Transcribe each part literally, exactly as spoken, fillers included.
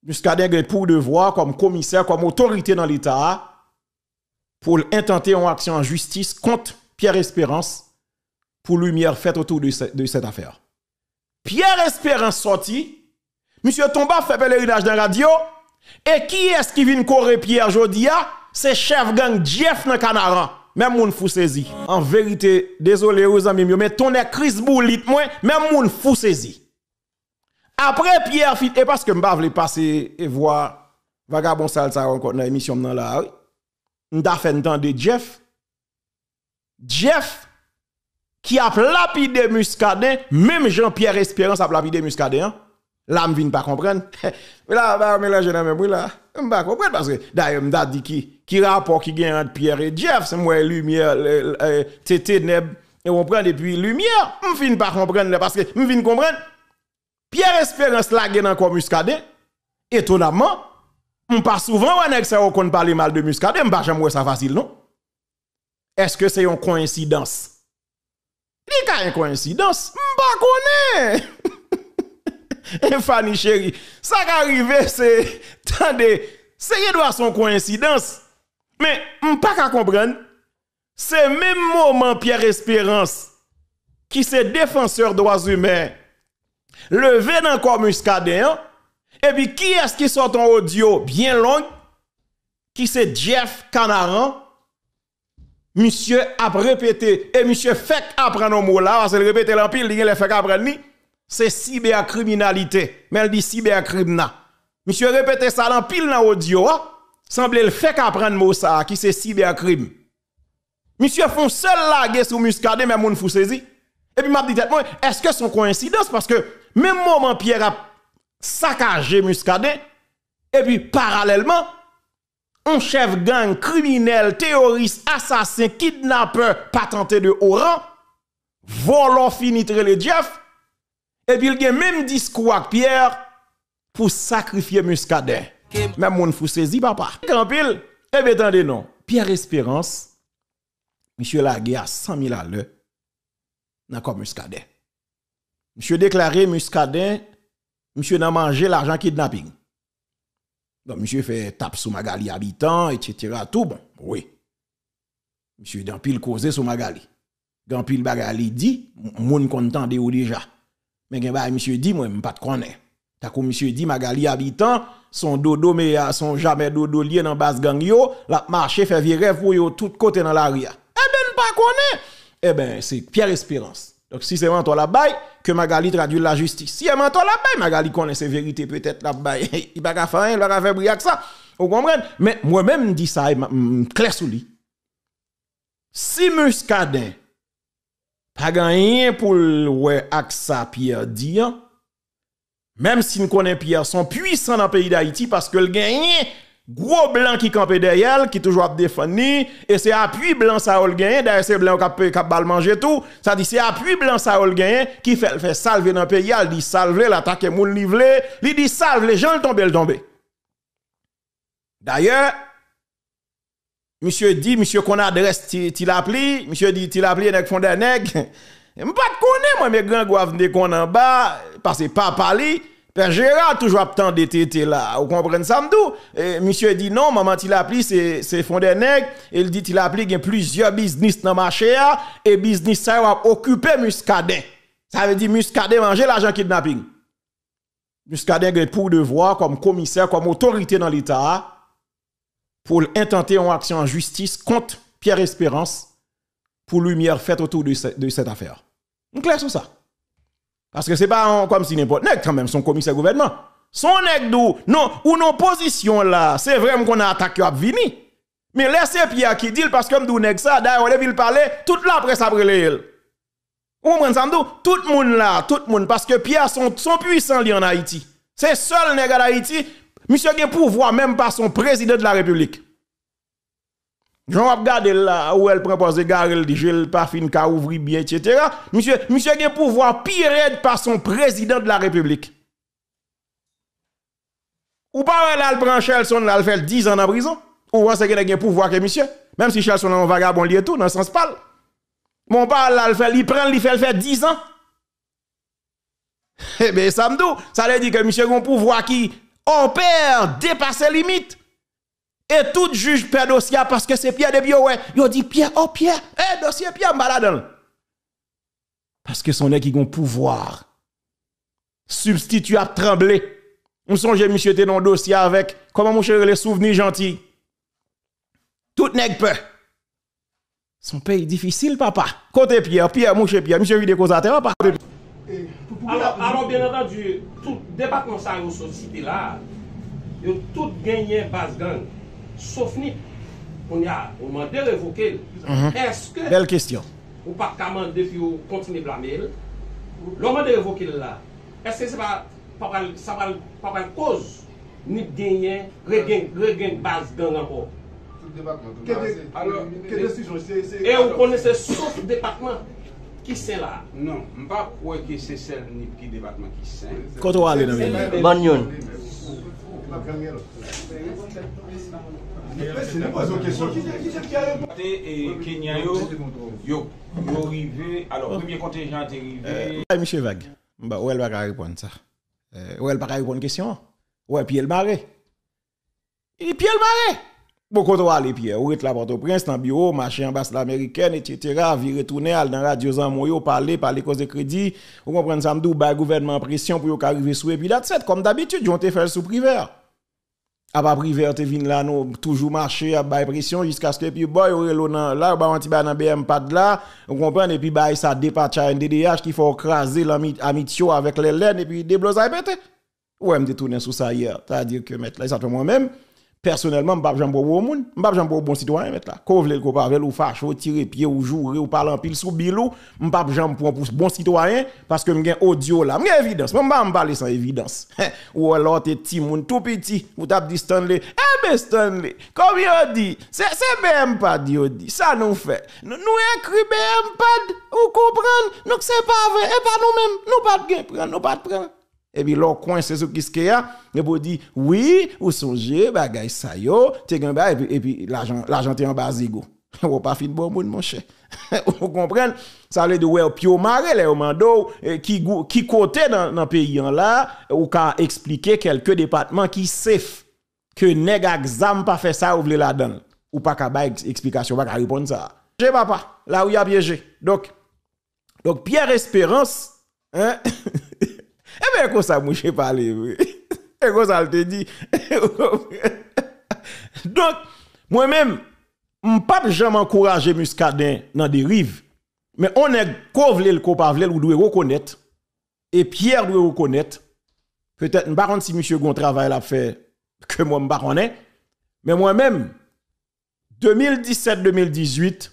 Muscadin gen pou devwa kòm komisè, kòm otorite nan Leta a, pou l entante yon aksyon an jistis kont Pierre Espérance pou limyè fèt otou de sè- de sèt afè. Pierre Espérance sòti, misye tonbe ap fè pelerinaj nan radyo, e kiyès ki vin kore Pierre jodi a? Se chèf gang Jeff nan Kanaran. Menm moun fou sezi. An verite, dezole wi zanmi m yo, men tonnè Kris boulit mwen, menm moun fou sezi. Apre Pierre fin, e paske m pa vle pase e vwa vagabon sal sa yo ankò nan emisyon m nan la a, wi. M ta fè n tande Jeff. Jeff ki ap lapide Muscadin, menm jan Pierre Espérance ap lapide Muscadin an. La m vin pa konprann. La, ba yo melanje nan menm wi la. M pa konprann paske, dayè, m ta di ki, ki rapò ki gen ant Pierre e Jeff, se m wè limyè, le- le- te tenèb, e w konprann, epi limyè. M fin pa konprann la, paske m vin konprann. Pierre Espérance lage nan kò Muscadin. Etonamman, m pa souvan wè nèg sa yo konn pale mal de Muscadin, m pa janm wè sa fasil non. Èske se yon koyensidans? Li ka yon koyensidans, m pa konnen. E Fanny cheri, sa ka rive se, tande, se gen dwa se yon koyensidans. Men, m pa ka konprann, se menm moman Pierre Espérance, ki se defansè dwa imen, leve nan kò Muscadin an, epi kiyès ki sòti yon odyo byen long, ki se Jeff Kanaran, misye ap repete, e misye fèk aprann yon mo la, paske l repete l anpil, li genlè fèk aprann li, se sibèkriminalite. Men l di sibèkrim nan. Misye repete sa l anpil nan odyo a, sanble l fèk aprann mo sa a ki se sibèkrim. Misye fè yon sèl lage sou Muscadin, men moun fou sezi. Epi m ap di tèt mwen, èske se yon koyensidans? Paske menm moman Pierre ap sakaje Muscadin, epi paralèlman, yon chèf gang, kriminèl, teyoris, asasen, kidnapè, patante de Oran, vòlò fini t rele Jeff, epi l gen menm diskou ak Pierre pou sakrifye Muscadin. Menm moun fou sezi, papa. Gen anpil. Ebyen, tande non. Pierre Espérance, misye lage a san mil alè nan kò Muscadin. Misye deklare Muscadin, misye nan manje lajan kidnaping. Donk, misye fè tap sou Magali Habitant, etsetera. Tou bon, wi. Misye gen anpil koze sou Magali. Gen anpil bagay li di, m- moun konn tande yo deja. Men gen bagay misye di, mwen, m pa t konnen. Tankou misye di, Magali Habitant, se yon dodo, men se yon jamè dodo l ye nan baz gang yo, l ap mache, fè vye rèv pou yo tout kote nan lari a. Ebyen, m pa konnen. Ebyen, se Pierre Espérance. Donk, si se mantò l ap bay, ke Magali tradui l lajistis. Si se mantò l ap bay, Magali konnen se verite petèt l ap bay. Li pa ka fè anyen, li pa ka fè bri ak sa. Ou konprann? Men mwen menm, m di sa, e m- m klè sou li. Si Muscadin pa gen anyen pou l wè ak sa Pierre di an, menm si n konnen Pierre se yon pwisan nan peyi Dayiti, paske l genyen gwo blan ki kanpe dèyè l, ki toujou ap defann li, e se apui blan sa yo l genyen, dayè se blan yo k ap, k ap ba l manje tou, sa di se apui blan sa yo l genyen ki fè l fè sa l vle nan peyi a, l di sa l vle, l atake moun li vle, li di sa l vle, jan l tonbe, l tonbe. Dayè, misye di, misye konn adrès Ti, Ti Lapli, misye di Ti Lapli e nèg Fondènèg. M pa t konnen, mwen, men Grangwav m te konn anba, pase papa li, Pè Jera toujou ap tande tete la. Ou konprann sa m di w? E, misye di non, manman Ti Lapli se, se Fondènèg, e l di Ti Lapli gen plizyè biznis nan mache a, e biznis sa yo ap okipe Muscadin. Sa vle di Muscadin manje lajan kidnaping. Muscadin gen pou devwa kòm komisè, kòm otorite nan Leta a, pou l entante yon aksyon an jistis kont Pierre Espérance pou limyè fèt otou de sè- de sèt afè. M klè sou sa. Paske se pa yon, kòmsi nenpòt nèg, kanmenm, se yon komisè gouvènman. Se yon nèg di w, non, ou nan pozisyon la, se vre m konnen atak yo ap vini. Men lè se Pierre ki di l, paske m di w nèg sa, dayè, depi l pale, tout laprès ap relaye l. Ou konprann sa m di w? Tout moun la, tout moun, paske Pierre se yon, se yon pwisan li ann Ayiti. Se sèl nèg ann Ayiti, misye gen pouvwa menm pase yon prezidan de la repiblik. Jan w ap gade l la, ou wè l pran pòz egare, l di je l pa fin ka ouvri byen, etsetera. Misye, misye gen pouvwa pi rèd pase yon prezidan de la repiblik. Ou pa wè l al pran Shelson la, l fè l dizan nan prizon? Ou panse gen nèg gen pouvwa ke misye? Menm si Shelson nan yon vagabon li ye tou, nan sans pa l. Men w pa wè l la, l fè, li pran l, li fè l fè dizan. Ebyen, sa m di w, sa vle di ke misye gen yon pouvwa ki Opè depase limit. E tout jij pè dosye a paske se Pyè, depi yo wè, yo di Pyè, oh Pyè, eh, dosye Pyè, m pa ladan l. Paske se yon nèg ki gen pouvwa. Sibstitye ap tranble. M sonje misye te nan yon dosye avèk, kòman mouche rele, Souvni Janti. Tout nèg pè. Se yon peyi difisil, papa. Kote Pyè? Pyè, mouche Pyè, misye vide koz atè, papa. Alò, alò, byen antandi, tout depatman sa yo sot site la, yo tout genyen baz gang, sof Nip. Kounye a, ou mande revoke l. Mhm. Èske Bèl kesyon. Ou pa ka mande pou yo kontinye blame l? Lè w mande revoke l la, èske se pa, pa pral, sa pral, pa pral koz Nip genyen, regen, regen baz gang ankò? Tout depatman, tout Ke de- Alò, ke desizyon, se, se E ou konnen se sof depatman ki sen la. Non, m pa kwè ke se sèl Nip ki depatman ki sen. Kote w ale nan Se peyi a? Bèbè. Bann youn. Te, e, Kenyan yo, yo, yo rive, alò, premye kontenjan te rive. Bay misye vag. M ba, ou wè l pa ka reponn sa. Eh, ou wè l pa ka reponn kesyon an. Ou wè pye l mare. E pye l mare. Bon, kote w ale, Pyè? Ou ret la Pòtoprens, nan biwo, mache anbasad amerikèn, etsetera, vire tounen, al nan radyo zanmi w yo, pale, pale koze kredi. Ou konprann sa m di w, bay gouvènman an presyon pou yo ka rive sou, epi that's it. Kòm dabitid, jan w te fè l sou Privè. Apa Privè te vin la, nou toujou mache, ap bay presyon, jiskaske epi bò, yo rele w nan, la, yo ba w yon ti bay nan B M pad la, ou konprann, epi bay sa depatcha N D D H ki fè w kraze lanmi-, amitye w avèk Lèlèn, epi deblozay pete. Ou wè m te tounen sou sa yè. Sa vle di ke mèt la, e sa fè mwen menm, pèsonèlman, m p ap janm pran w pou yon moun. M p ap janm pran w pou yon bon sitwayen, mèt la. Ke w vle l, ke w pa vle l, ou fache, ou tire pye, ou joure, ou pale anpil sou bil ou, m p ap janm pran w pou bon sitwayen, paske m gen odyo la. M gen evidans. Mwen, m pa janm pale san evidans. Ou wè lè w te timoun, tou piti, ou t ap di Stanley, enben Stanley, kòm yo di, se, se B M pad yo di, sa nou fè? Nou, nou ekri B M pad, ou konprann? Donk se pa vre, e pa nou menm, nou pa t gen pran, nou pa t pran. Epi lè w kwense sou Kiskeya, epi w di, wi, ou sonje bagay sa yo, te gen bagay, epi, epi lajan, lajan te anba zig ou. Ou pa fin bon moun, monchè. Ou konprann? Sa vle di, ou wè, pye w mare lè yo mande w, eh, ki gou-, ki kote nan, nan peyi an la, ou ka eksplike kèlke depatman ki safe, ke nèg ak zam pa fè sa yo vle ladan l. Ou pa ka bay eks-, eksplikasyon, ou pa ka reponn sa. Je papa, lari a pyeje. Donk, Donk, Pierre Espérance, hein? Ebyen, e konsa mouche pale vre. E konsa l te di. Donk, mwen menm, m p ap janm ankouraje Muscadin nan deriv. Men on nèg, ko vle l, ko pa vle l, ou dwe rekonèt. E Pierre dwe rekonèt. Petèt, m pa konn si misye gon travay l ap fè ke mwen m pa konnen. Men mwen menm, de mil disèt, de mil dizuit,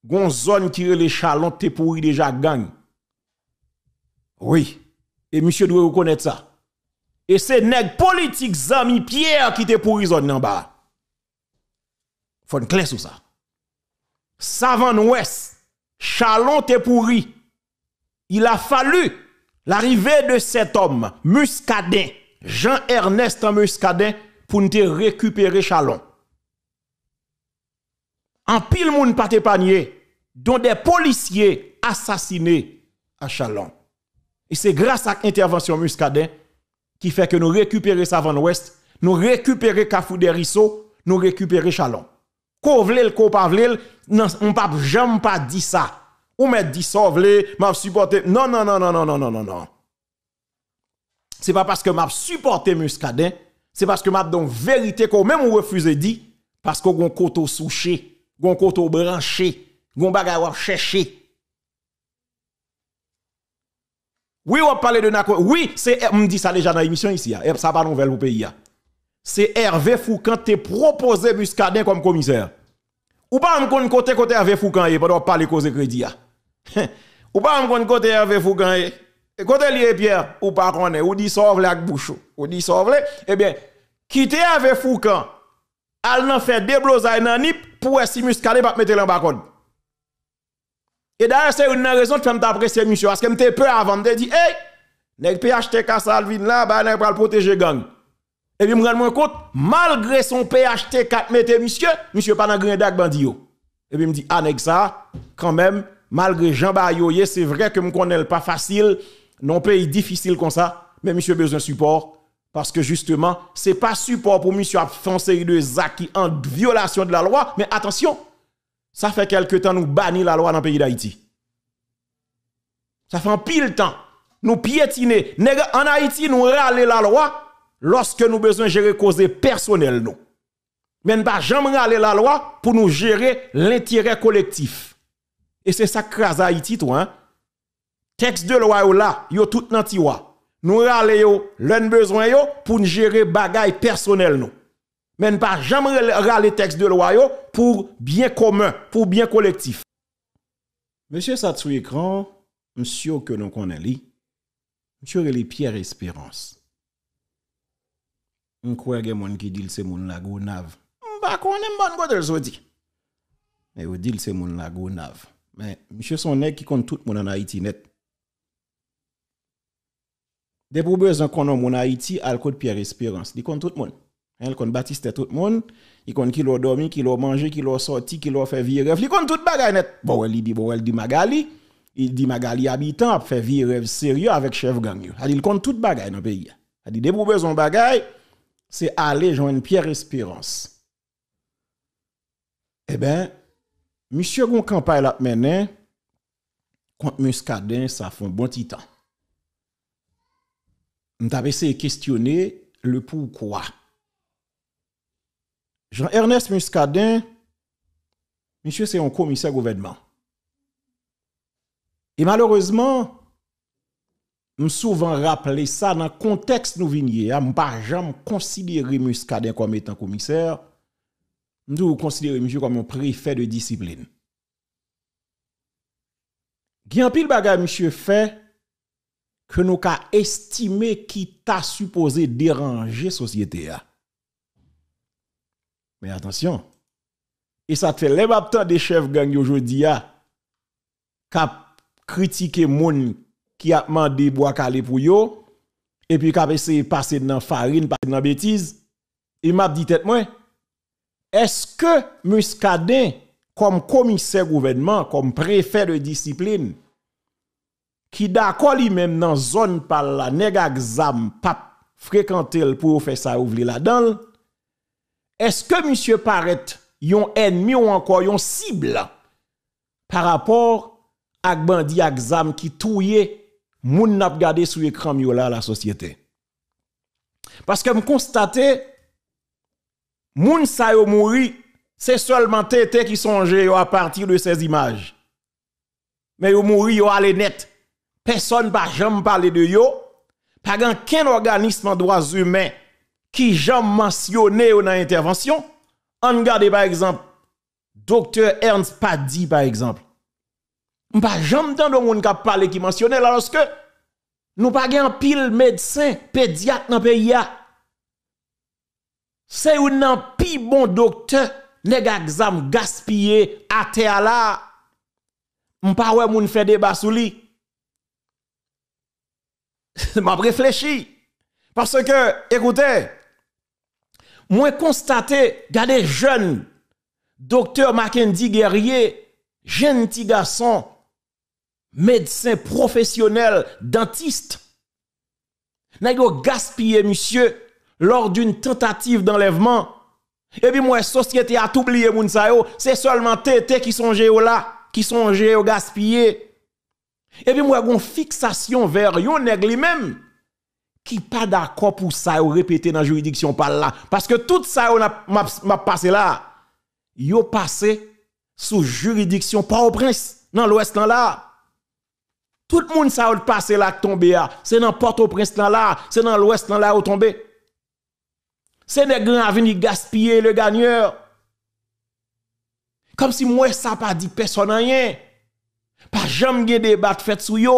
gon zòn ki rele Chalon te pouri deja gang. Wi. E misye dwe rekonèt sa. E se nèg politik zanmi Pierre ki te pouri zòn nan anba a. Fò n klè sou sa. Savann Wès, Chalon te pouri. Il a fallu l'arrivée de cet homme, Muscadin, Jean Ernest Muscadin, pou n te rekipere Chalon. Anpil moun pa t epanye, dont des policiers assassinés à Chalon. E se gras ak entèvansyon Muscadin ki fè ke nou rekipere Savann Wès, nou rekipere Kafou Dèriso, nou rekipere Chalon. Ko vle l, ko pa vle l, nan, m p ap janm pa di sa. Ou mèt di sa w vle, m ap sipòte. Non, non, non. Se pa paske m ap sipòte Muscadin, se paske m ap di w verite ke w menm ou refize di, paske w gon kote w souche, gon kote w branche, gon bagay w ap chèche. Wi, w ap pale de nako-, wi, se, m di sa deja nan emisyon isi a, e sa pa nouvèl pou peyi a. Se Hervé Fourcand te pwopoze Muscadin kòm komisè. Ou pa janm konn kote, kote Hervé Fourcand ye pandan w ap pale koze kredi a. Ou pa janm konn kote Hervé Fourcand ye. E kote l ye, Pierre? Ou pa konnen. Ou di sa w vle ak bouch ou. Ou di sa w vle. Ebyen, kite Hervé Fourcand al nan fè deblozay nan Nip pou wè si Muscadin p ap mete l anba kòd. E dayè, se youn nan rezon k fè m t apresye misye, paske m te pè avan, m te di, ey, nèg P H T K sa al vin la, bagay nèg pral pwoteje gang. Epi m rann mwen kont, malgre se yon P H T K k mete misye, misye pa nan griyen dak bandi yo. Epi m di, a, nèg sa, kanmenm, malgre jan bagay yo ye, se vre ke m konnen l pa fasil, nan yon peyi difisil konsa, men misye bezwen sipò, Paske jisteman, se pa sipò pou misye ap fè yon seri de zak ki an vyolasyon de la lwa, men atansyon, sa fè kèlke tan nou bani la lwa nan peyi Dayiti. Sa fè anpil tan nou pyetine. Nèg an Ayiti, nou rale la lwa lòske nou bezwen jere koze pèsonèl nou. Men n pa janm rale la lwa pou nou jere lenterè kolektif. E se sa k kraze Ayiti tou, en. Tèks de lwa yo la, yo tout nan tiwa. Nou rale yo lè n bezwen yo pou n jere bagay pèsonèl nou. Men n pa janm rale, rale tèks de lwa yo pou byen komen, pou byen kolektif. Mesye sa t sou ekran, m si ke nou konnen li. Misye rele Pierre Espérance. M kwè gen moun ki di l se moun Lagonav. M pa konnen, m pa konn kote l soti. Men yo di l se moun Lagonav. Men misye se yon nèg ki konn tout moun ann Ayiti nèt. Depi w bezwen konn yon moun Ayiti, al kot Pierre Espérance. Li konn tout moun. Hein, li konn batistè tout moun. Li konn kilè w dòmi, kilè w manje, kilè w sòti, kilè w fè vye rèv. Li konn tout bagay nèt. Bon, wè, li di, bon, wè, li di Magali. Li di Magali Abitan ap fè vye rèv serye avèk chèf gang yo. Sa di, li konn tout bagay nan peyi a. Sa di, depi w bezwen yon bagay, se ale jwenn Pierre Espérance. Eben, misye gon kanpay l ap mennen kont Muscadin, sa fè yon bon ti tan. M t ap eseye kestyone le poukwa. Jean Ernest Muscadin, misye se yon komisè gouvènman. E malerezman, m souvan raple sa nan kontèks nou vin ye a, m pa janm konsidere Muscadin kòm etan komisè, m toujou konsidere misye kòm yon prefè de disiplin. Gen anpil bagay misye fè ke nou ka estime ki ta sipoze deranje sosyete a. Men atansyon, e sa k fè lè m ap tande chèf gang yo jodi a, k ap kritike moun ki ap mande bwa kale pou yo, epi k ap eseye pase nan farin, pase nan betiz, e m ap di tèt mwen, èske Muscadin, kòm komisè gouvènman, kòm prefè de disiplin, ki dakò li menm nan zòn pa l la, nèg ak zam p ap frekante l pou yo fè sa yo vle ladan l, èske misye parèt yon ènmi ou ankò yon sib pa rapò ak bandi ak zam ki touye moun n ap gade sou ekran m yo la, lasosyete? Paske m konstate, moun sa yo mouri, se sèlman tete ki sonje yo apati de sèz imaj. Men yo mouri, yo ale nèt. Pèsonn pa janm pale de yo. Pa gen ankenn òganism an dwa imen ki janm mansyone yo nan entèvansyon. Ann gade, pa egzanp, Doktè Ernst Paddy, pa egzanp. M pa janm tande yon moun k ap pale ki mansyone l, alòske nou pa gen anpil medsen pedyat nan peyi a. Se youn nan pi bon doktè nèg ak zam gaspiye atè a la. M pa wè moun fè deba sou li. M ap reflechi. Paske, ekoute, mwen konstate, gade jèn doktè Mackendy Guerrier, jèn ti gason, medsen pwofesyonèl, dantis. Nèg yo gaspiye misye lors d'une tentative d'enlèvement. Epi m wè sosyete a tou bliye moun sa yo, se sèlman tete ki sonje yo la, ki sonje yo gaspiye. Epi m wè gon fiksasyon vè yon nèg li menm ki pa dakò pou sa yo repete nan jiridiksyon pa l la. Paske tout sa yo n ap, m ap, m ap pase la, yo pase sou jiridiksyon Pòtoprens, nan Lwès lan la. Tout moun sa yo t pase la k tonbe a, se nan Pòtoprens lan la, se nan Lwès lan la yo tonbe. Se nèg Gran Ravin ki gaspiye, le gagneur. Kòmsi m wè sa pa di pèsonn anyen. Pa janm gen deba k fèt sou yo.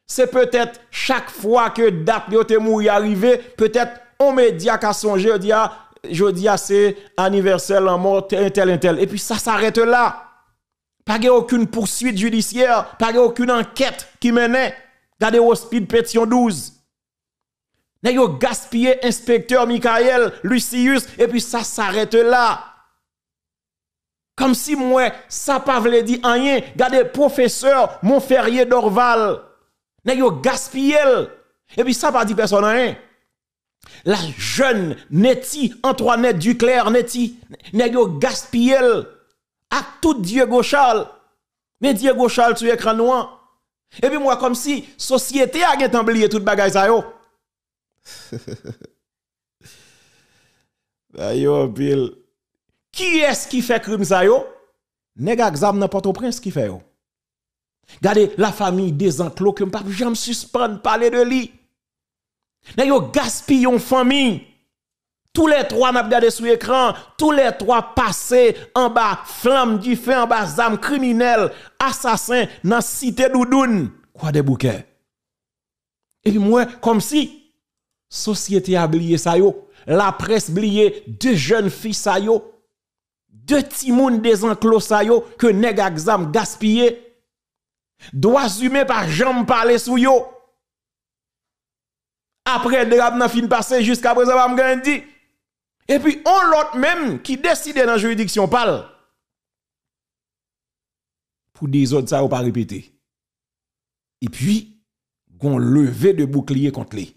Se petèt chak fwa ke dat yo te mouri a rive, petèt on medya ka sonje, yo di, a, jodi a se anivèsè lanmò entèl, entèl. Epi sa s'arrête là. Pa gen okenn pousuit jidisyè, pa gen okenn ankèt ki mennen. Gade Wospid Petyon douz. Nèg yo gaspiye enspektè Michael Lucius, epi sa s'arrête là. Kòmsi m wè sa pa vle di anyen. Gade pwofesè Monferrier Dorval. Nèg yo gaspiye l. Epi sa pa di pèsonn anyen. La jeune Netty, Antoinette Duclair Netty, nèg yo gaspiye l ak tout Diego Charles. Men Diego Charles sou ekran nou an. Epi m wè kòmsi sosyete a gentan bliye tout bagay sa yo. Ba yo anpil. Kiyès ki fè krim sa yo? Nèg ak zam nan Pòtoprens ki fè yo. Gade la famille Desenclos ke m p ap janm sispann pale de li. Nèg yo gaspiye yon fanmi. Toulètwa n ap gade sou ekran, toulètwa pase anba flanm dife, anba zam kriminèl, asasen nan Site Doudoun, Kwadèboukè. Epi m wè kòmsi sosyete a bliye sa yo, laprès bliye de jèn fi sa yo, de timoun Desenclos sa yo ke nèg ak zam gaspiye. Dwa imen pa janm pale sou yo. Apre dram nan fin pase, jiskaprezan pa m gen anyen di. Epi on lòt menm ki deside nan jiridiksyon pa l pou dezòd sa yo pa repete. Epi gon leve de boukliye kont li.